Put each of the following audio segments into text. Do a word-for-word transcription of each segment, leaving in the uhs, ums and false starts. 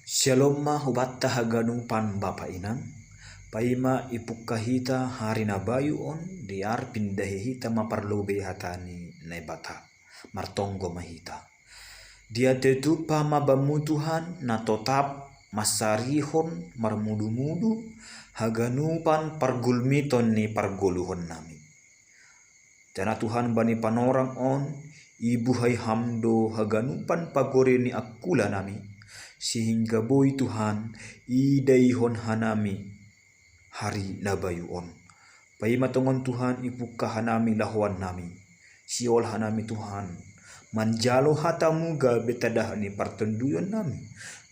Shalom ma hubanta haganupan bapa inang, paima ipukka hita hari na bayu on, diar pindahi hita ma parlobei hata ni Naibata. Martonggo ma hita. Dia tetupa ma bamu Tuhan, na totap masarihon marmudu-mudu haganupan pargulmiton ni pargoluhon nami. Jana Tuhan bani panorang on, ibuhai ham do haganupan pagore ni akula nami, sehingga boi Tuhan idaihon hanami hari na bayu on. Paima tongon Tuhan ipukka hanami lahoan nami, siol hanami Tuhan, manjalo hatamu gabe tadah ni partonduyon nami,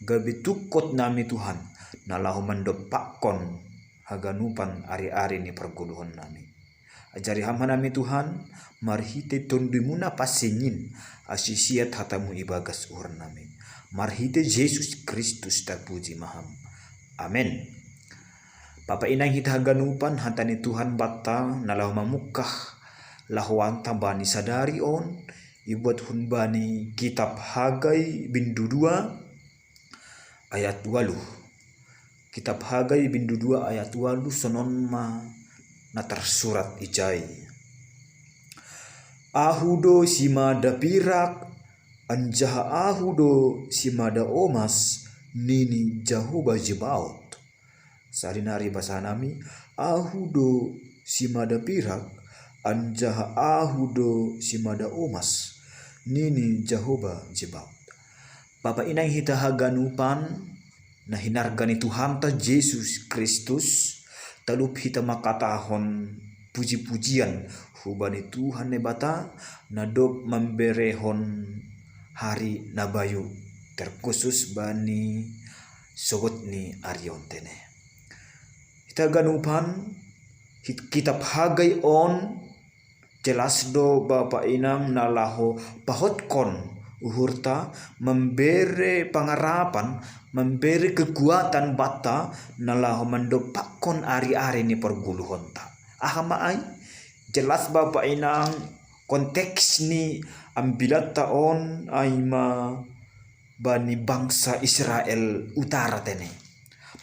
gabe tungkot nami Tuhan, na laho mandompakkon haganupan ari-ari ni pargoluhon nami. Ajari ham hanami Tuhan, marhite tondumuna pasingin, asisiat hatamu ibagas uhur nami. Marhite Jesus Kristus tapuji ma ham. Amen. Bapa inang hita haganupan, hata ni Tuhan banta na laho mamungkah lahoanta bani sadari on, ibuat hun bani kitab Hagai bindu dua ayat walu. Kitab Hagai bindu dua ayat walu sonon ma na tarsurat ijai. Ahu do simada pirak, anjaha ahu do simada omas, nini Jahowa Zebaot. Sari nari basa nami, ahu do simada pirak, anjaha ahu do simada omas, nini Jahowa Zebaot. Bapa inang hita haganupan, na hinarga ni Tuhanta Jesus Kristus, talup hita mangkatahon puji-pujian hubani Tuhan Naibata, na dob mamberehon hari na bayu, terkhusus bani sogot ni ari on tene. Hita haganupan, hit-, kitab Hagai on, jelas do bapa inang na laho pahotkon uhurta, mambere pangarapan, mambere kekuatan banta, na laho mandompakkon ari-ari ni pargoluhonta. Aha ma ai? Jelas bapa inang, konteks ni ambilatta on ai ma bani bangsa Israel utara tene.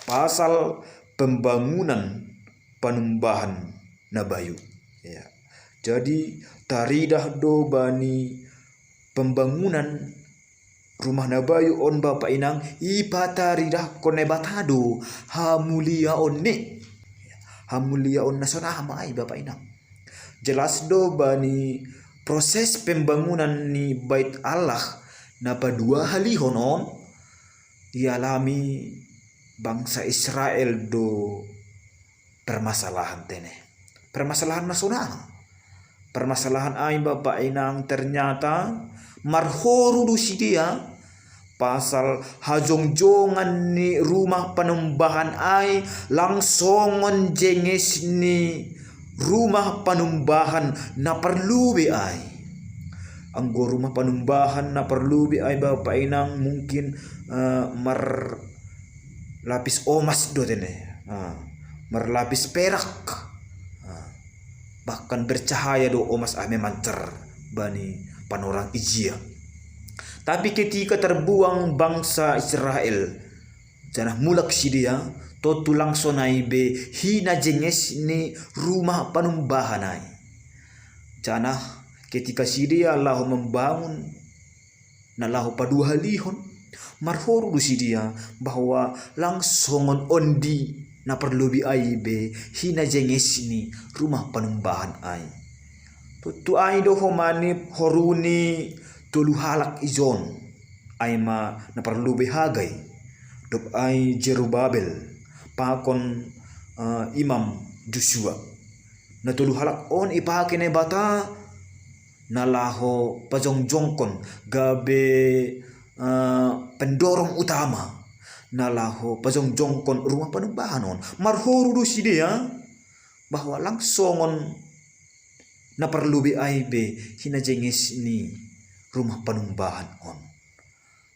Pasal pembangunan panumbahan na bayu. Ya. Jadi taridah do bani pembangunan rumah na bayu on bapa inang, ipataridahkon Naibata do hamuliaon ni. Hamuliaon na sonaha ma ai bapa inang. Jelas do bani proses pembangunan ni Bait Allah na paduahalihon on, dialami bangsa Israel do permasalahan tene. Permasalahan na sonaha? Permasalahan ai bapa inang ternyata marhoru do sidea pasal hajongjongan ni rumah panumbahan ai, lang songon jenges ni rumah panumbahan na parlobei ai. Anggo rumah panumbahan na parlobei ai bapa inang mungkin, eh, marlapis omas do tene. Ah, marlapis perak. Ah, bahkan bercahaya do omas ai memancar bani panorang ijia. Tapi ketika terbuang bangsa Israel, janah mulak sidea, tontu lang sonai be hinajenges ni rumah panumbahan ai. Janah ketika sidea laho mambangun na laho paduahalihon, marhoru do sidea bahwa lang songon ondi na parlobei ai be hinajenges ni rumah panumbahan ai. Tontu ai do homa ni horu ni tolu halak ijon, ai ma na parlobei Hagai, dob ai Jerubabel, pakon, eh, Imam Josua. Na tolu halak on ipake Naibata na laho pajongjongkon gabe, eh, pendorong utama na laho pajongjongkon rumah panumbahan on. Marhoru do sidea bahwa lang songon na parlobei ai be hinajenges ni rumah panumbahan on.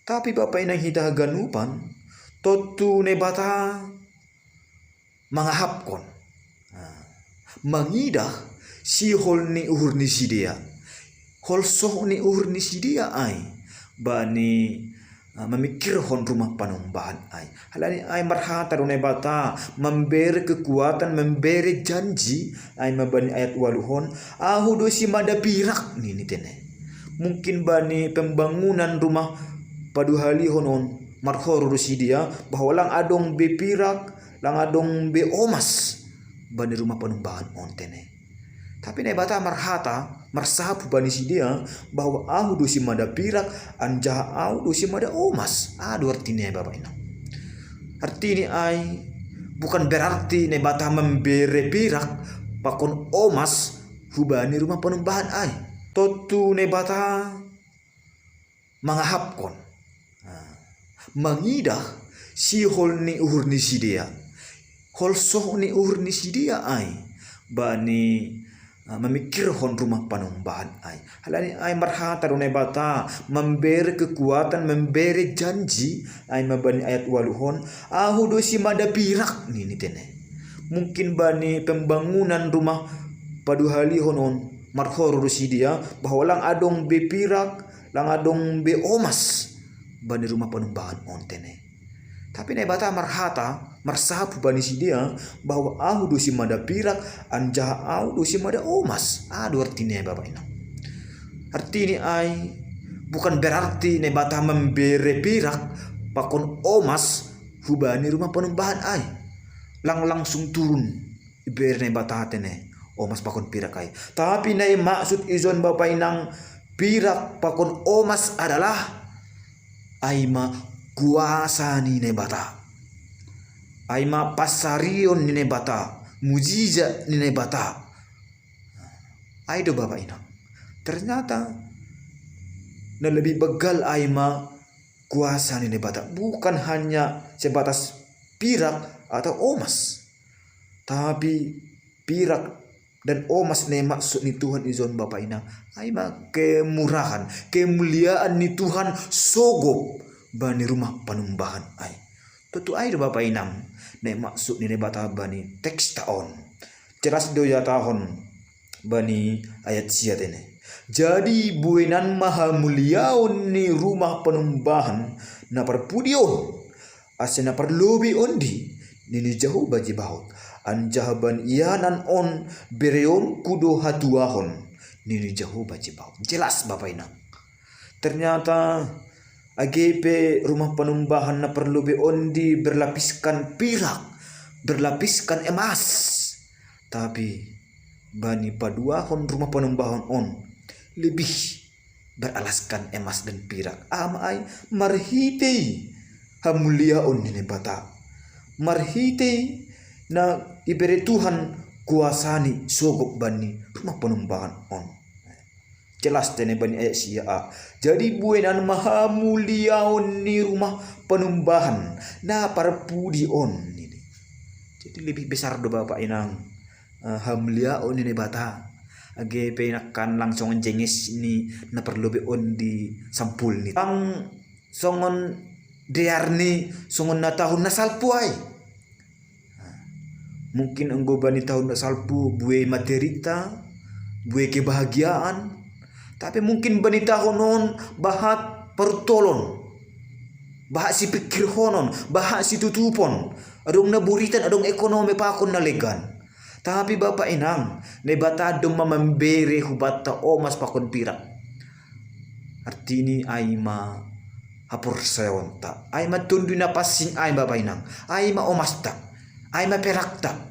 Tapi bapa inang hita haganupan, tontu Naibata mangahapkon, ah, mangidah sihol ni uhur ni sidea. Holsoh ni uhur ni sidea ai bani, mamikirhon rumah panumbahan ai. Halani ai marhata do Naibata, mambere kekuatan, mambere janji ai ma bani ayat waluhon, ahu do simada pirak nini tene. Mungkin bani pembangunan rumah paduahalihon on marhoro do sidea bahwa lang adong be pirak, lang adong be omas bani rumah panumbahan on tene. Tapi Naibata marhata, marsapu bani sidea bahwa ahu do simada pirak, anjaha ahu do simada omas. Ado artini ai Bapa Inang. Artini ai bukan berarti Naibata mambere pirak pakon omas hubani rumah panumbahan ai. Tontu Naibata mangahapkon, mangidah sihol ni uhur ni sidea, holsoh ni uhur ni sidea ai bani mamikirhon rumah panumbahan ai. Halani ai marhata do Naibata, mambere kekuatan, mambere janji ai ma bani ayat waluhon, ahu do simada pirak nini tene. Mungkin bani pembangunan rumah paduahalihon on marhoro do sidea bahwa lang adong be pirak, lang adong be omas bani rumah panumbahan on tene. Tapi Naibata marhata, marsapu bani sidea bahwa ahu do simada pirak, anjaha ahu do simada omas. Ado artini ai Bapa Inang. Artini ai bukan berarti Naibata mambere pirak pakon omas hubani rumah panumbahan ai. Lang langsung turun ibere Naibata tene omas pakon pirak ai. Tapi na i maksud ison Bapa Inang, pirak pakon omas adalah ai ma kuasa ni Naibata, ai ma pansarion ni Naibata, mujizat ni Naibata. Ai do Bapa Inang. Ternyata na lebih begal ai ma kuasa ni Naibata, bukan hanya sebatas pirak atau omas. Tapi pirak dan omas na i maksud ni Tuhan ison Bapa Inang, ai ma kemurahan, kemuliaan ni Tuhan sogop bani rumah panumbahan ai. Tontu ai do Bapa Inang na i maksud ni Naibata bani teksta on. Jelas do ihatahon bani ayat sia tene. Jadi buenan ma hamuliaon ni rumah panumbahan na parpudi on, ase na parlobei ondi, nini Jahowa Zebaot. Anjaha bani ianan on bereonku do hatuahon, nini Jahowa Zebaot. Jelas Bapa Inang. Ternyata age pe rumah panumbahan na parlobei ondi berlapiskan pirak, berlapiskan emas. Tapi bani paduahon rumah panumbahan on lebih beralaskan emas dan pirak. Aha ma ai? Marhitei hamuliaon ni Naibata, marhitei na ibere Tuhan kuasa ni sogop bani rumah panumbahan on. Jelas tene bani ayat sia a. Jadi buenan ma hamuliaon ni rumah panumbahan na parpudi on nini. Jadi lebih besar do Bapa Inang, eh, hamuliaon ni Naibata. Age pe nangkin lang songon jenges ni na parlobei ondi sampulni. Lang songon dearni songon na tahun na salpu ai. Mungkin anggo bani tahun na salpu buei materita, buei kebahagiaan. Tapi mungkin bani tahun on bahat paruntolon, bahat sipikirhonon, bahat situtupon. Adong na buritan, adong ekonomi pakon na legan. Tapi Bapa Inang, Naibata domma mambere hubanta omas pakon pirak. Artini ai ma haporseaonta, ai ma Tonduy Napansing, ai Bapa Inang, ai ma omasta, ai ma perakta.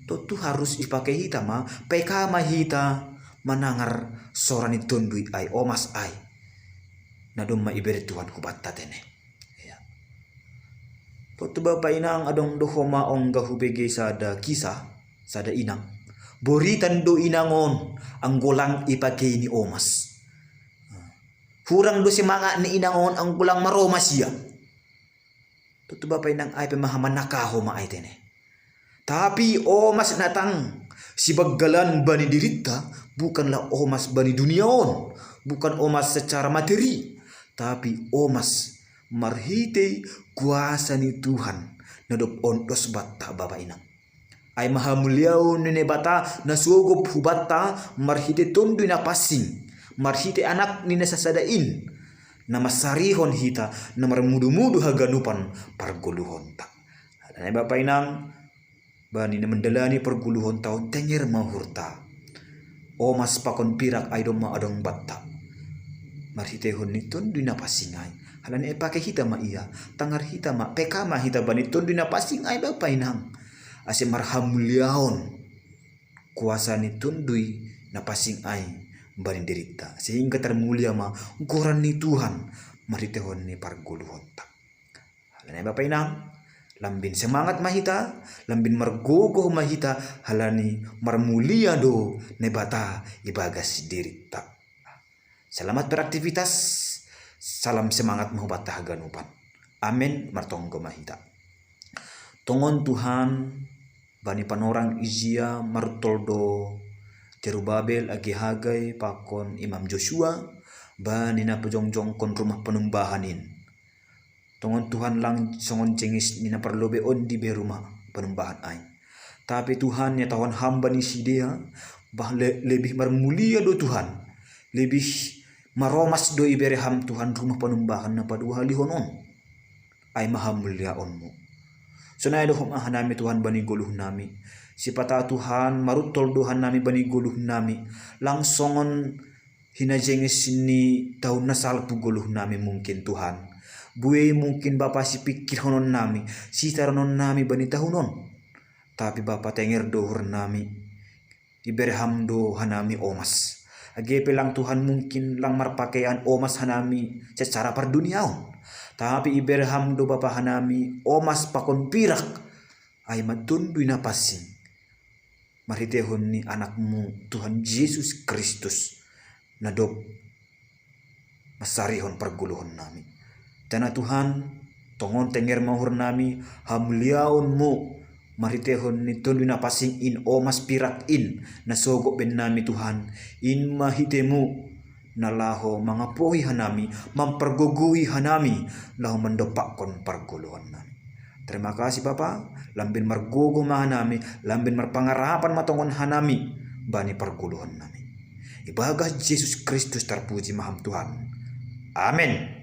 Tontu harus ipake hita ma, peka ma hita manangar sora ni Tonduy ai, omas ai, na domma ibere Tuhan hubanta tene. Tontu Bapa Inang, adong do homa ongga hubege sada kisah, sada inang. Boritan do inang on anggo lang ipakei ni omas. Hurang do semangat ni inang on anggo lang maromas ia. Tontu Bapa Inang, ai pe maha manaka homa ai tene. Tapi omas na tang sibanggalan bani dirinta bukanlah omas bani dunia on, bukan omas secara materi, tapi omas marhitei kuasa ni Tuhan na dob ondos banta, Bapa Inang. Ai ma hamuliaon ni Naibata na sogop hubanta marhitei Tonduy Napansing, marhitei Anakni na sasada in, na masarihon hita, na marmudu-mudu haganupan pargoluhonta. Alani Bapa inang, bani na mandalani pargoluhonta on tenger ma uhurta. Omas pakon pirak ai domma adong banta. Marhitehon ni Tonduy Napansing ai. Alani ai pake hita ma ia, tangar hita ma, peka ma hita bani Tonduy Napansing ai Bapa inang. Ase marhamuliaon kuasa ni Tonduy Napansing ai bani dirinta. Sehingga tarmulia ma goran ni Tuhan marhitehon ni pargoluhonta. Alani Bapa inang, lambin semangat ma hita, lambin margogoh ma hita, alani marmulia do Naibata ibagas dirinta. Selamat beraktivitas, salam semangat ma hubanta haganupan. Amen, martonggo ma hita. Tongon Tuhan, bani panorang ijia maruntol do Jerubabel age Hagai pakon Imam Josua, bani na pajongjongkon rumah panumbahan in. Tongon Tuhan lang songon jengis ni na parlobeon dibe rumah panumbahan ai. Tapi Tuhan nyatahon Ham bani sidea, bah le, lebih marmulia do Tuhan, lebih maromas do ibere Ham Tuhan rumah panumbahan na paduahalihon on. Ai ma hamuliaonmu. Sonai do homa hanami Tuhan bani goluhnami. Sipata Tuhan maruntol do hanami bani goluhnami. Lang songon hinajengis ni taon na salpu goluhnami mungkin Tuhan. Buei mungkin Bapa sipingkirhononnami, sitarononnami bani taon on. Tapi Bapa tenger do uhurnami. Ibere Ham do hanami omas. Age pe lang Tuhan mungkin lang marpakean omas hanami secara parduniaon. Tapi ibere Ham do Bapa hanami omas pakon pirak. Ai ma Tonduy Napansing. Marhitehon ni Anakmu Tuhan Jesus Kristus. Na dob mansarihon pargoluhonnami. Tena Tuhan, tongon tenger ma uhurnami, hamuliaonmu, marhitehon ni Tonduy Napansing in omas pirak in, na sogot bennami Tuhan, in ma hitemu, na laho mangapohi hanami, mampargogoi hanami, laho mandompakkon pargoluhonnami. Terima kasih Bapa, lambin margogoh ma hanami, lambin marpangarapan ma tongon hanami, bani pargoluhonnami. Ibagas Jesus Kristus tarpuji ma Ham Tuhan. Amen.